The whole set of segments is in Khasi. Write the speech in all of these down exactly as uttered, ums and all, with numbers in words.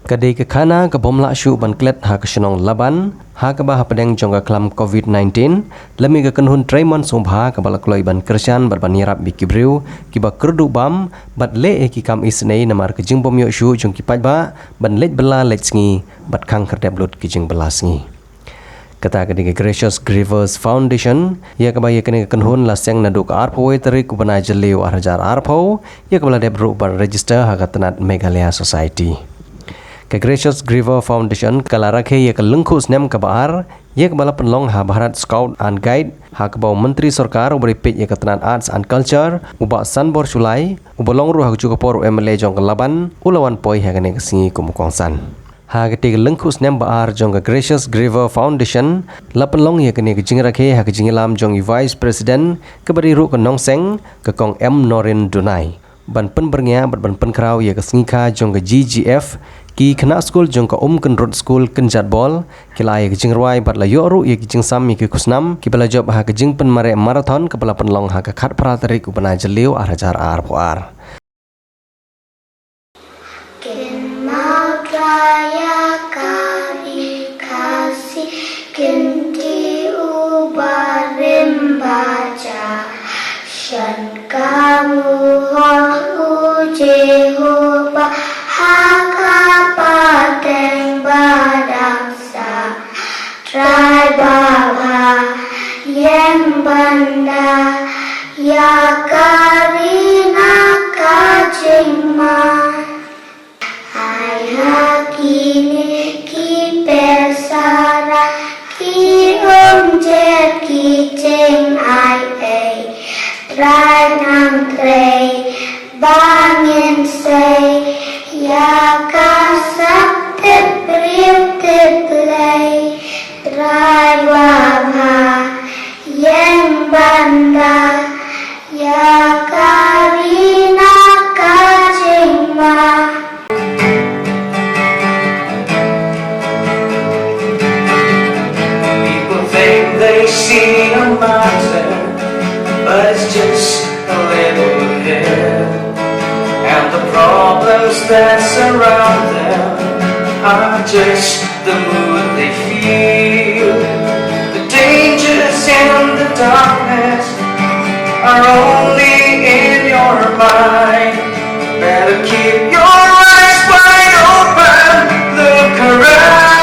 Ka dei ka khana ka bym lah shuh ban klet ha ka shnong Laban, ha kaba hapdeng jong ka khlam covid nineteen, la mih ka kynhun treimon sngewbha kaba la kloi ban kyrshan bad ban ïarap ïa ki briew kiba kyrduh bam bad leh ïa ki kam isynei namar ka jingbym ïoh shuh jong ki paidbah ban leit bylla leit sngi bad khang khyrdep lut ki jingbylla sngi. Kata ka dei ka Gracious Grievers Foundation, ïa kaba ïa kane ka kynhun la seng naduh ka arphew wei tarik u bnai Jylliew ar hajar arphew, ïa kaba la dep ruh ban register ha ka tnat Meghalaya Society. Ka Gracious Griever Foundation ka la rakhe ïa ka lyngkhuh snem kaba ar, ïa kaba la pynlong ha Bharat Scout and Guide, ha kaba u Myntri Sorkar uba dei peit ïa ka tnat Arts and Culture, u Bah Sanbor Shullai, uba long ruh ha kajuh ka por u M L A jong ka Laban, u la wan poi ha kane ka sngi kum u kongsan. Ha katei ka lyngkhuh snem ba ar jong ka Gracious Griever Foundation, la pynlong ïa kane ka jingrakhe ha ka jingïalam jong i Vice President kaba dei ruh ka nongseng, ka Kong M Norin Dunai. Ban pynbyrngia bad ban pynkhraw ïa ka sngi kha jong ka G G F, ki khynnah skul jong ka Umkynrut Skul Kynjatbol ki la ai ïa ka jingrwai bad la ïoh ruh ïa ki jingsam ïa ki khusnam kiba la jop ha ka jingpynmareh marathon kaba la pynlong ha ka khatphra tarik u bnai Jylliew ar hajar arphew ar. Kin mawtla ïa ka ri Khasi, kin ti u barim ba ja. Shan ka muhor u Jehobah ha ka pateng ba dang sah. Trai Baba, ïeng ban da ïa ka ri na ka jingma. Ai ha kine ki pyrsa, ki umjer, ki jingai ei. Trai nang trei ba ngin sei ïa ka sap tip briew tip Blei. Trai Baba, ïeng ban da ïa ka ri na ka jingma. People think they see a mountain, but it's just a little hill. And the problems that surround them are just the mood they feel. The dangers and the darkness are only in your mind. Better keep your eyes wide open, look around.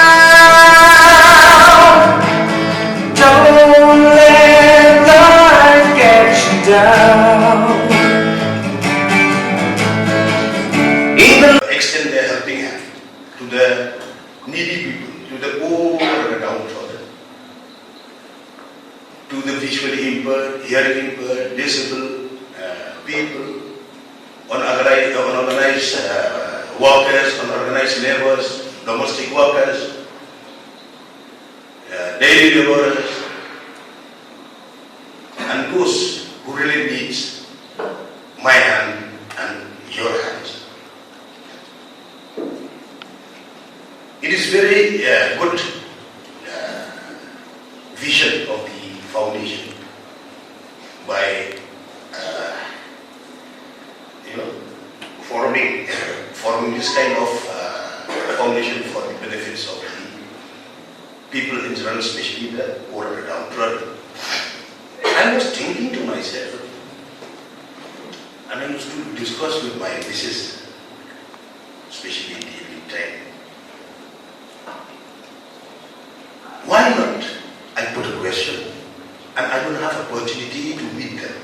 Don't let life get you down. Even extend their helping hand to the needy people, to the poor and the downtrodden, to the visually impaired, hearing impaired, disabled uh, people, unorganized, uh, unorganized uh, workers, unorganized laborers, domestic workers, uh, daily laborers, and those who really needs my hand and your hands. It is very uh, good uh, vision of the foundation by uh, you know forming forming this kind of uh, foundation for the benefits of the people in general, especially the poor and the downtrodden. I was thinking to myself, and I used to discuss with my missus, especially in the evening time. Why not? I put a question, and I will have opportunity to meet them.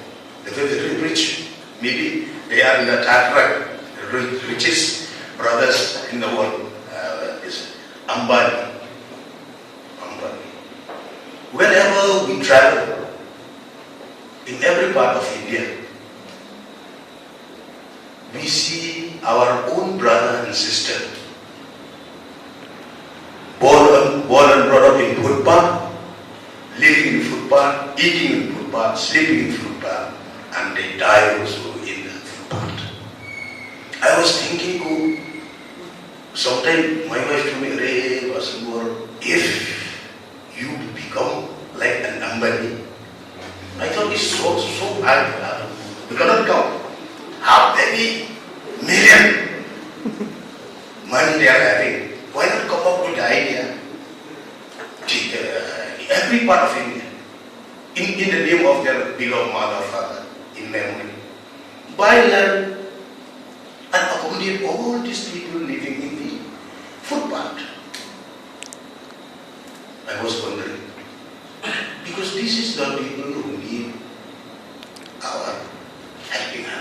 The very, very rich, maybe they are in the top rank, the ri- richest brothers in the world. Uh, is Ambani. Ambani. Whenever we travel, in every part of India, we see our own brother and sister, born, born and brought up in footpath, living in footpath, eating in footpath, sleeping in footpath, and they die also in the footpath. I was thinking, oh, sometimes my wife told me, "Re, Basanwar, if you become like an Ambani." I thought it's so, so hard. You cannot count how many million money they are having. uh, every part of India in, in the name of their beloved mother, father, in memory. Buy land and accommodate all these people living in the footpath. I was wondering, because this is the people who need our helping hand.